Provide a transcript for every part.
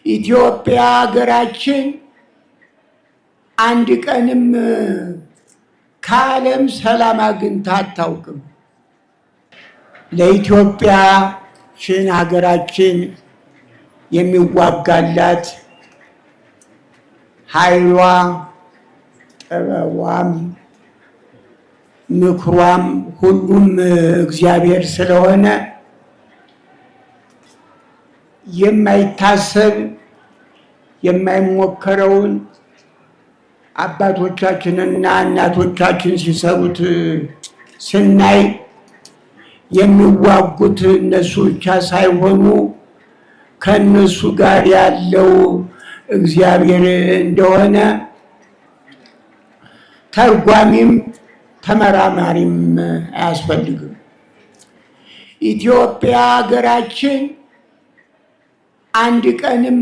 ኢትዮጵያ ሀገራችን አንድ ቀንም ከዓለም ሰላም አግኝታ አታውቅም። ለኢትዮጵያችን ሀገራችን የሚዋጋላት ኃይሏ ጥበቧም ምክሯም ሁሉም እግዚአብሔር ስለሆነ የማይታሰብ የማይሞከረውን አባቶቻችንና እናቶቻችን ሲሰሩት ስናይ የሚዋጉት እነሱ ብቻ ሳይሆኑ ከእነሱ ጋር ያለው እግዚአብሔር እንደሆነ ተርጓሚም ተመራማሪም አያስፈልግም። ኢትዮጵያ ሀገራችን አንድ ቀንም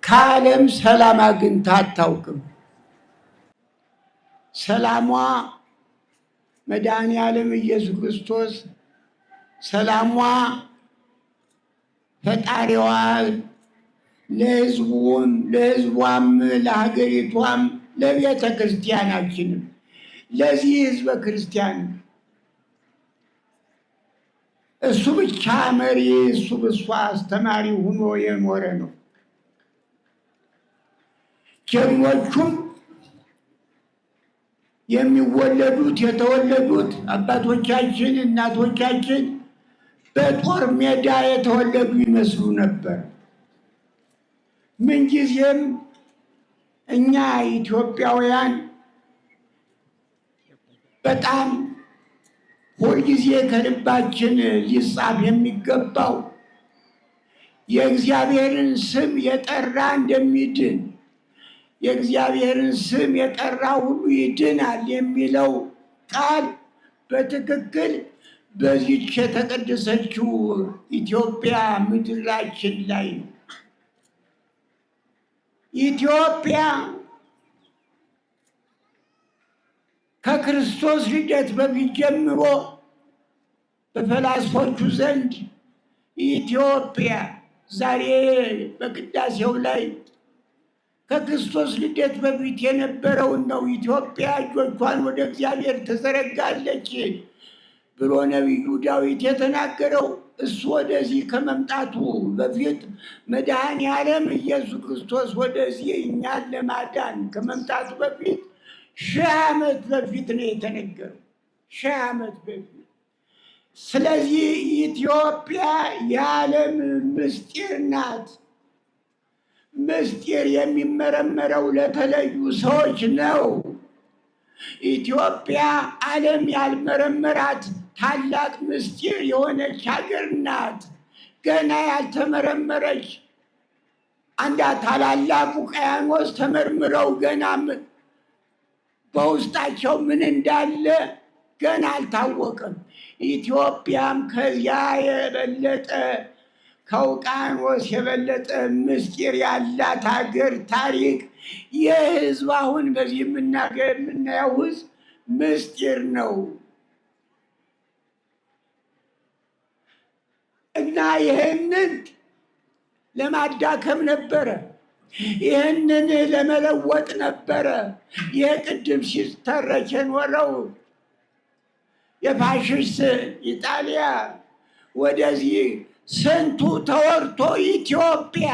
ከዓለም ሰላም አግኝታ አታውቅም። ሰላሟ መድኃኔ ዓለም ኢየሱስ ክርስቶስ፣ ሰላሟ ፈጣሪዋ ለሕዝቡም ለሕዝቧም ለሀገሪቷም ለቤተ ክርስቲያናችንም ለዚህ ሕዝበ ክርስቲያን እሱ ብቻ መሪ፣ እሱ ብሷ አስተማሪ ሆኖ የኖረ ነው። ጀግኖቹም የሚወለዱት የተወለዱት አባቶቻችን እናቶቻችን በጦር ሜዳ የተወለዱ ይመስሉ ነበር። ምንጊዜም እኛ ኢትዮጵያውያን በጣም ሁልጊዜ ከልባችን ሊጻፍ የሚገባው የእግዚአብሔርን ስም የጠራ እንደሚድን፣ የእግዚአብሔርን ስም የጠራ ሁሉ ይድናል የሚለው ቃል በትክክል በዚች የተቀደሰችው ኢትዮጵያ ምድራችን ላይ ነው። ኢትዮጵያ ከክርስቶስ ልደት በፊት ጀምሮ በፈላስፎቹ ዘንድ ኢትዮጵያ ዛሬ በቅዳሴው ላይ ከክርስቶስ ልደት በፊት የነበረውን ነው። ኢትዮጵያ እጆቿን ወደ እግዚአብሔር ትዘረጋለች ብሎ ነቢዩ ዳዊት የተናገረው እሱ ወደዚህ ከመምጣቱ በፊት፣ መድኃኔ ዓለም ኢየሱስ ክርስቶስ ወደዚህ እኛን ለማዳን ከመምጣቱ በፊት 1000 ዓመት በፊት ነው የተነገረው። 1000 ዓመት በፊት። ስለዚህ ኢትዮጵያ የዓለም ምስጢር ናት። ምስጢር የሚመረመረው ለተለዩ ሰዎች ነው። ኢትዮጵያ ዓለም ያልመረመራት ታላቅ ምስጢር የሆነች ሀገር ናት። ገና ያልተመረመረች፣ አንዳ ታላላቅ ውቅያኖስ ተመርምረው ገና በውስጣቸው ምን እንዳለ ገና አልታወቅም። ኢትዮጵያም ከዚያ የበለጠ፣ ከውቅያኖስ የበለጠ ምስጢር ያላት ሀገር፣ ታሪክ የህዝብ አሁን በዚህ የምናየው ህዝብ ምስጢር ነው እና ይህንን ለማዳከም ነበረ። ይህንን ለመለወጥ ነበረ። ይህ ቅድም ሲተረክ የኖረው የፋሽስት ኢጣሊያ ወደዚህ ስንቱ ተወርቶ ኢትዮጵያ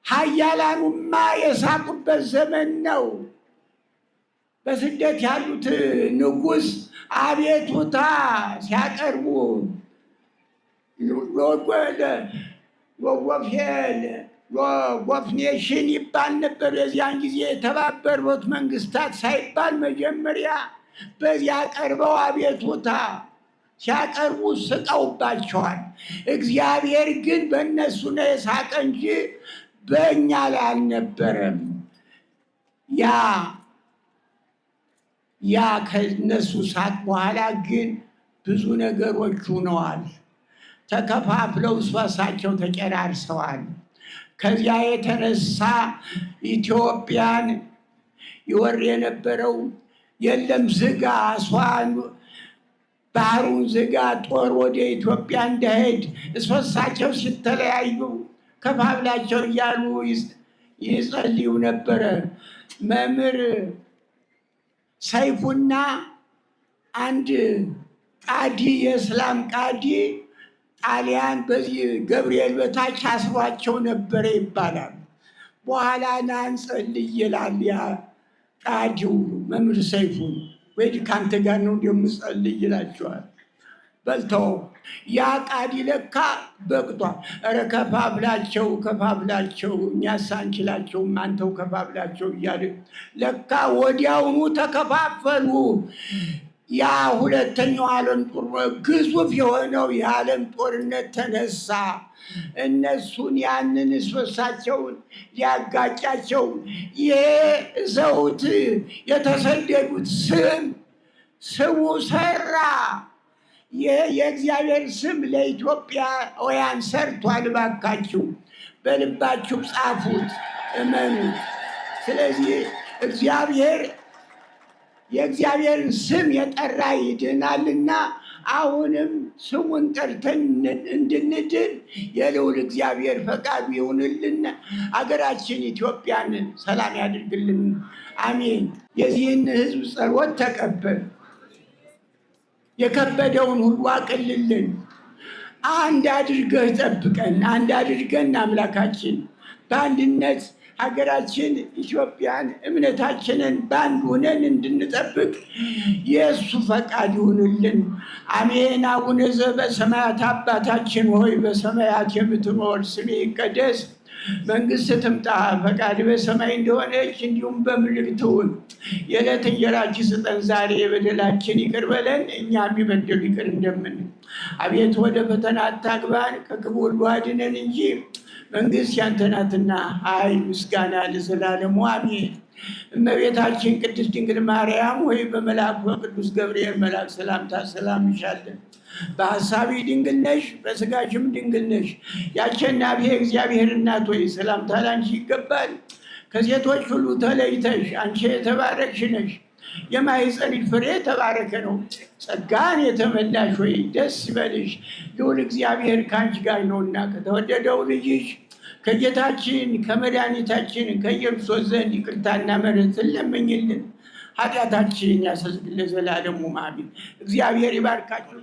ሀያላኑማ የሳቁበት ዘመን ነው። በስደት ያሉት ንጉሥ አቤቱታ ሲያቀርቡ League of Nation ይባል ነበር። የዚያን ጊዜ የተባበሩት መንግስታት ሳይባል መጀመሪያ በዚያ ቀርበው አቤቱታ ሲያቀርቡ ስቀውባቸዋል። እግዚአብሔር ግን በእነሱ ነው የሳቀ እንጂ በእኛ ላይ አልነበረም። ያ ከእነሱ ሳቅ በኋላ ግን ብዙ ነገሮች ሆነዋል። ተከፋፍለው እርስ በርሳቸው ተጨራርሰዋል። ከዚያ የተነሳ ኢትዮጵያን ይወር የነበረው የለም፣ ዝጋ፣ አስዋን ባህሩን ዝጋ፣ ጦር ወደ ኢትዮጵያ እንዳይሄድ እርስ በርሳቸው ሲተለያዩ ከፋፍላቸው እያሉ ይጸልዩ ነበረ። መምህር ሰይፉና አንድ ቃዲ፣ የእስላም ቃዲ ጣሊያን በዚህ ገብርኤል በታች አስሯቸው ነበረ ይባላል። በኋላ ና እንጸልይ ይላል ያ ቃዲው መምህር ሰይፉን። ወይ ከአንተ ጋር ነው እንደምጸልይ ይላቸዋል። በልተው ያ ቃዲ ለካ በቅቷል። ኧረ ከፋፍላቸው ከፋፍላቸው፣ እኛስ አንችላቸውም፣ አንተው ከፋፍላቸው እያለ ለካ ወዲያውኑ ተከፋፈሉ። ያ ሁለተኛው ዓለም ጦርነት ግዙፍ የሆነው የዓለም ጦርነት ተነሳ። እነሱን ያንን እርስ ሊያጋጫቸው ይሄ ዘውት የተሰደዱት ስም ስሙ ሰራ። ይህ የእግዚአብሔር ስም ለኢትዮጵያውያን ሰርቷል። እባካችሁ በልባችሁ ጻፉት፣ እመኑት። ስለዚህ እግዚአብሔር የእግዚአብሔርን ስም የጠራ ይድናልና አሁንም ስሙን ጠርተን እንድንድን የልዑል እግዚአብሔር ፈቃዱ ይሁንልን። አገራችን ኢትዮጵያን ሰላም ያድርግልን። አሜን። የዚህን ሕዝብ ጸሎት ተቀበል፣ የከበደውን ሁሉ አቅልልን። አንድ አድርገህ ጠብቀን፣ አንድ አድርገን አምላካችን በአንድነት ሀገራችን ኢትዮጵያን እምነታችንን በአንድ ሆነን እንድንጠብቅ የእሱ ፈቃድ ይሁንልን። አሜን። አቡነ ዘበሰማያት አባታችን ሆይ በሰማያት የምትኖር ስምህ ይቀደስ፣ መንግስት ትምጣ፣ ፈቃድ በሰማይ እንደሆነች እንዲሁም በምድር ትሁን። የዕለት እንጀራችንን ስጠን ዛሬ፣ የበደላችን ይቅር በለን እኛም የበደሉ ይቅር እንደምን። አቤቱ ወደ ፈተና አታግባን፣ ከክፉ ሁሉ አድነን እንጂ መንግስት ያንተ ናትና ኃይል፣ ምስጋና ለዘላለሙ አሜን። እመቤታችን ቅድስት ድንግል ማርያም ወይ በመልአኩ በቅዱስ ገብርኤል መልአክ ሰላምታ ሰላም ይሻለን። በሐሳቢ ድንግል ነሽ፣ በስጋሽም ድንግል ነሽ። የአሸናፊ እግዚአብሔር እናት ሆይ ሰላምታ ላንቺ ይገባል። ከሴቶች ሁሉ ተለይተሽ አንቺ የተባረክሽ ነሽ፣ የማኅፀንሽ ፍሬ የተባረከ ነው። ጸጋን የተመላሽ ሆይ ደስ ይበልሽ፣ ልዑል እግዚአብሔር ከአንቺ ጋር ነውና ከተወደደው ልጅሽ ከጌታችን ከመድኃኒታችን ከኢየሱስ ዘንድ ይቅርታና ምሕረትን ለምኝልን ኃጢአታችን ያስተሰርይልን ለዘላለሙ አሜን። እግዚአብሔር ይባርካችሁ።